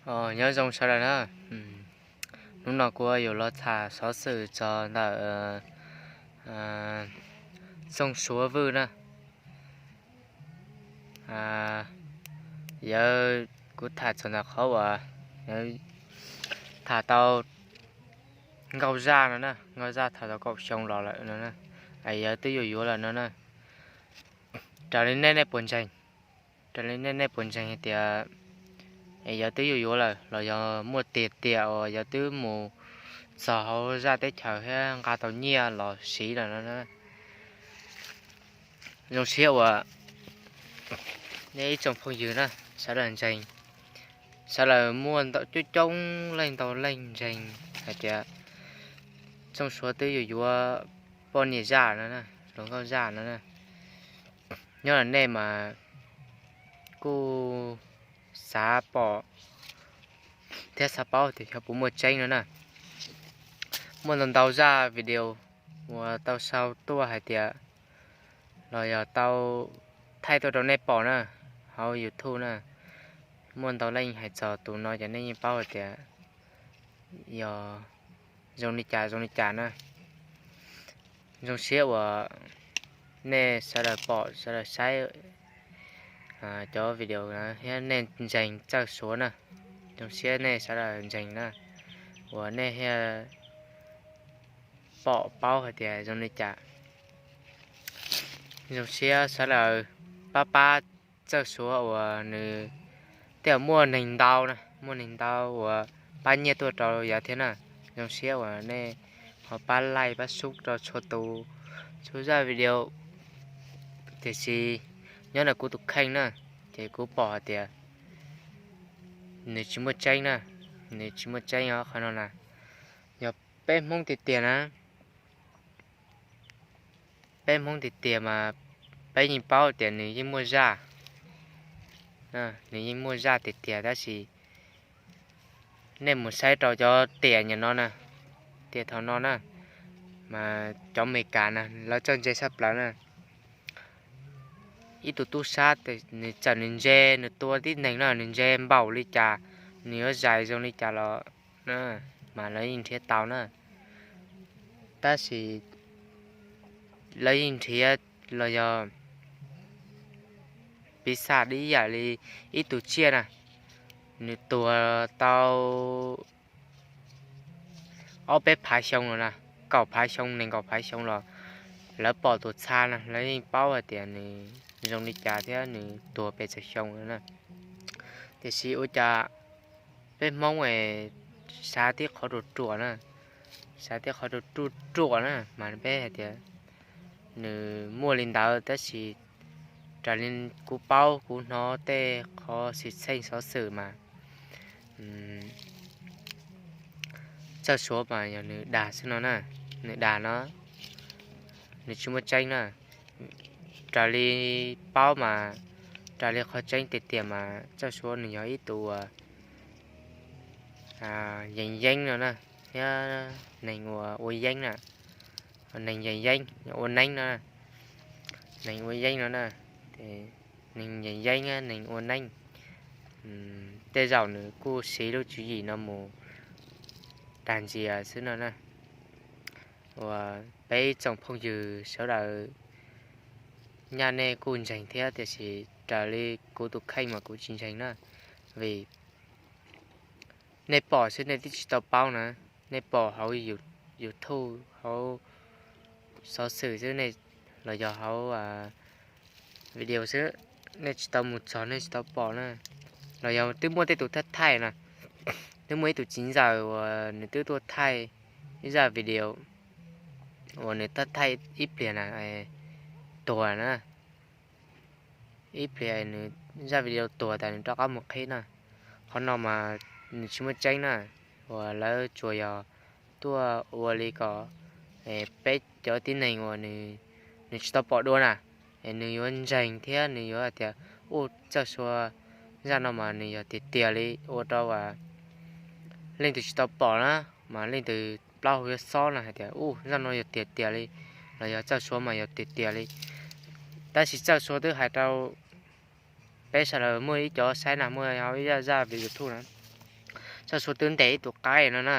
Nyob zoo sawv daws na. Hnub no kuv yuav los tham xov xwm txog ntawm Txooj Suav Vwj na. Yawg, kuv tham txog ntawm qhov uas yawg tham tau Nkauj Zaj no na, Nkauj Zaj tham tau kaum xyoo los lawm no na, es yawg twb yuav yuav lawm no na. Raws li nej, nej puas ntseeg? Raws li nej, nej puas ntseeg hais tias es yawg twb yuav yuav lawm los yog muaj tiag tiag uas yawg twb mus txog hauv zaj teb chaws thiab nqa tau nyiaj los siv lawm no? Zoo siab uas nej ib tsoom phooj ywg na, sawv daws ntseeg, sawv daws muaj coob coob leej ntau leej ntseeg hais tias Txooj Suav twb yuav yuav poj niam Zaj no, Hluas Nkauj Zaj no na. Nyob los nej mas kuj xav pom thiab xav paub tias xyov puas muaj tseeb no na. Muaj ntau ntau zaj video uas tau sau tuaj hais tias los yog tau thaij tuaj rau nej pom na, hauv YouTube na. Muaj ntau leej hais txog tus no ces nej yeej paub hais tias yog zoo li cas zoo li cas na. Zoo siab uas nej sawv daws pom sawv daws saib cov video thiab nej ntseeg Txawj Suav na. Zoo siab nej sawv daws ntseeg na, uas nej thiaj pom paub hais tias zoo li cas. Zoo siab sawv daws pab pab Txawj Suav uas nws tej zaum muaj neeg ntau na, muaj neeg ntau uas pab nyiaj tuaj rau yawg thiab na. Zoo siab uas nej ho pab like pab sub rau txhua tus, txhua zaj video. Tiam sis nyob ntawm kuv tus kheej na, ces kuv pom hais tias nws tsis muaj tseeb na, nws tsis muaj tseeb os qhov no na. Yog peb Hmoob tiag tiag na, peb Hmoob tiag tiag mas peb yeej paub tias nws yeej muaj zaj, nws yeej muaj zaj tiag tiag tab sis nej mus saib rau cov tiam nyuag no na, tiam thaum no na, mas cov Amelikas na lawv txawj ntse tshaj plaws na. Ib tug tub sab nws txawm nws ntse, nws tua tib neeg no nws ntse npaum li cas, nws yuav zais zoo li cas los mas lawv yeej nrhiav tau na. Tab sis lawv yeej nrhiav los yog piv xam ib yam li ib tug tsiaj na, nws tuag tau ob peb phav xyoo los na, kaum phav xyoo nees nkaum phav xyoo los lawv pom tus txha na lawv yeej paub hais tias nws zoo li cas thiab nws tuag pes tsawg xyoo na. Tiam sis ua cas peb Hmoob es xav tib qhov ruam ruam na, xav tib qhov ruam ruam na mas peb hais tias nws muaj li ntawd tab sis raws li kuv paub kuv hnov tej qhov xwm txheej xov xwm mas Txawj Suav mas yog nws dag xwb no na, nws dag no, nws tsis muaj tseeb na. Raws li paub mas, raws li qhov tseeb tiag tiag mas Txawj Suav nws yog ib tug uas yees yeeb no na, thiab neeg uas ua yeeb na, neeg yees yeeb ua neeb no, neeg ua yeeb no na, neeg yees yeeb neeg ua neeb. Tej zaum nws kuj siv lub tswv yim no mus dag ntxias xwb no na. Uas peb tsoom phooj ywg sawv daws nyaj nej kuj ntseeg thiab tiam sis raws li kuv tus kheej mas kuv tsis ntseeg na, vim nej pom xwb nej twb tsis tau paub na, nej pom hauv YouTube hauv xov xwm xwb nej, los yog hauv video xwb, nej tsis tau mus txog nej tsis tau pom na. Los yog twb muaj tej tus thaij thaij na, twb muaj ib tug txiv ntxawm uas nws twb tuaj thaij ib zaj video uas nws thaij thaij ib pliag na, tuag na, ib pliag nws zaj video tuag tas nws rov qab mus qhib na. Qhov no mas nws tsis muaj tseeb na, uas lawv tsuas yog tuaj ua li kom peb cov tib neeg uas nws tsis tau pom dua na, es nws yuav ntseeg thiab nws yuav hais tias, u, Txawj Suav zaj no mas nws yog tiag tiag li, ua rau leej twg tsis tau pom na, mas leej twg plaub hau yuav xob no hais tias, u, zaj no yog tiag tiag li, los yog Txawj Suav mas yog tiag tiag li. Tab sis Txawj Suav twb hais rau peb sawv daws muaj ib cov saib na, muaj hauv ib zaj zaj video YouTube na, Txawj Sua twb ntes ib tug qaib no na,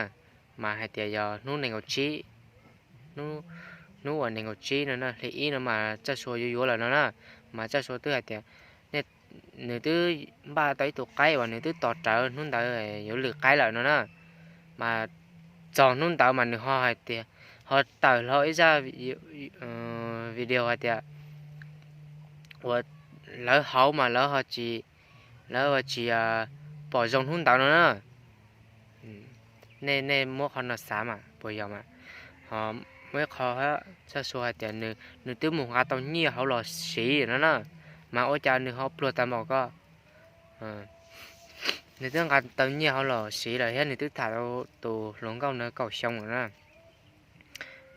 mas hais tias yog hnub nees nkaum tsib, hnub uas nees nkaum tsib no na, hli ib no mas Txawj Sua yuav yuav lawm no na, mas Txawj Sua twb hais tias nws twb npaj tau ib tug qaib uas nws twb tos rawv hnub ntawd yuav lwm qaib lawm no na, mas txog hnub ntawd mas nws ho hais tias, ho tawm hlo ib zaj video hais tias uas lawv hauv mas lawv ho tsis, lawv tsis pom zoo hnub ntawd no na. Nej, nej muab qhov no xav mas puas yog mas. Ho muaj ib qho Txawj Sua hais tias nws twb mus nqa tau nyiaj hauv los siv no na, mas ua cas nws ho pluag tag npaum ko. Nws twb nqa tau nyiaj hauv los siv lawm thiab nws twb tham tau tus hluas nkauj ntawd kaum xyoo lawm na.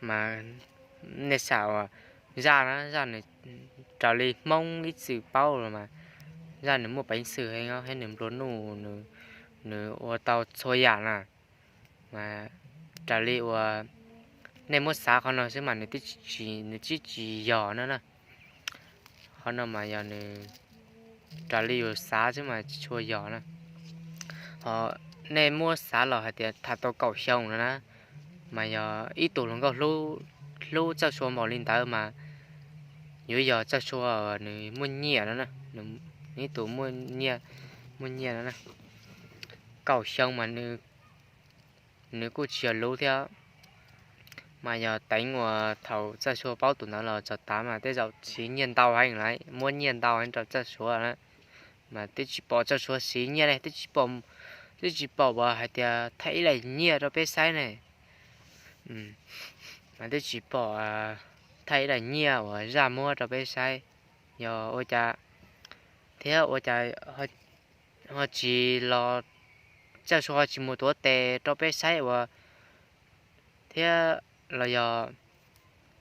Mas nej xav uas zaj na, zaj nws raws li Hmoob ib txwm paub los mas zaj nws muaj peev xwm heev thiab nws nplua nuj, nws ua tau txhua yam na. Mas raws li uas nej muab xav qhov no xwb mas nws twb tsis yog no na. Qhov no mas yog nws raws li yus xav xwb mas tsis tshua yog na. Ho nej muab xav los hais tias tham tau kaum xyoo no na, mas yog ib tug hluas nkauj hlub Txawj Sua npaum li ntawd mas yuav yog Txawj Sua nws muaj nyiaj no na, nws ib tug muaj nyiaj no na. Kaum xyoo mas nws kuj tsis yog luv thiab. Mas yog teev uas thaum Txawj Sua paub tus ntawd los txog tav mas tej zaum siv nyiaj ntau heev lawm, muab nyiaj ntau heev rau Txawj Sua na. Mas twb tsis pom Txawj Sua siv nyiaj ne, twb tsis pom, twb tsis pom uas hais tias thaij ib daim nyiaj rau peb saib ne. Mas twb tsis pom thaij ib daim nyiaj uas zaj muab rau peb saib. Yog ua cas thiab ua cas ho tsis los, Txawj Sua ho tsis mus tuav tes rau peb saib uas thiab los yog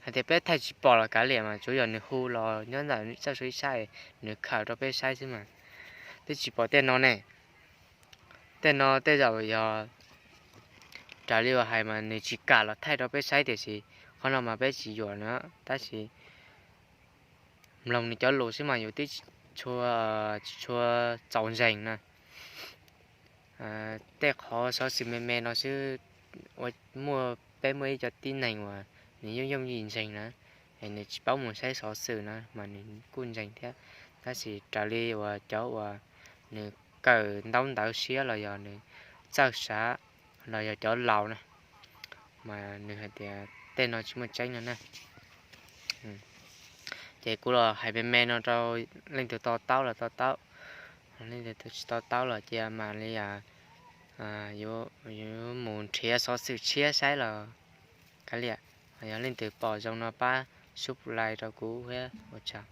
hais tias peb thaij tsis pom los kav liam mas tsuav yog nws hu los nyob ntawm Txawj Sua ib sab, nws khaws rau peb saib xwb mas. Twb tsis pom tej no ne. Tej no tej zaum yog raws li uas hais mas nws tsis kam los thaij rau peb saib tiam sis qhov no mas peb tsis yuam na, tab sis mloog nws cov lus xwb mas yus twb tsis tshua, tsis tshua txaus ntseeg na. Tej qhov xov xwm me me no xwb, ua, muaj, peb muaj ib co tib neeg uas nws yooj yooj yim ntseeg na, es nws tsis paub mus saib xov xwm na mas nws kuj ntseeg thiab. Tab sis raws li uas cov uas nws kawm ntaub ntawv siab los yog nws txawj sav los yog cov laus na, mas nws hais tias tej no tsis muaj tseeb no na. Ces kuv los hais me me no rau leej twg to taub los to taub, leej twg tsis to taub los cia mam li yuav mus nrhiav xov xwm tshiab saib los kav liam. Yog leej twg pom zoo no pab subscribe rau kuv thiab ua tsaug.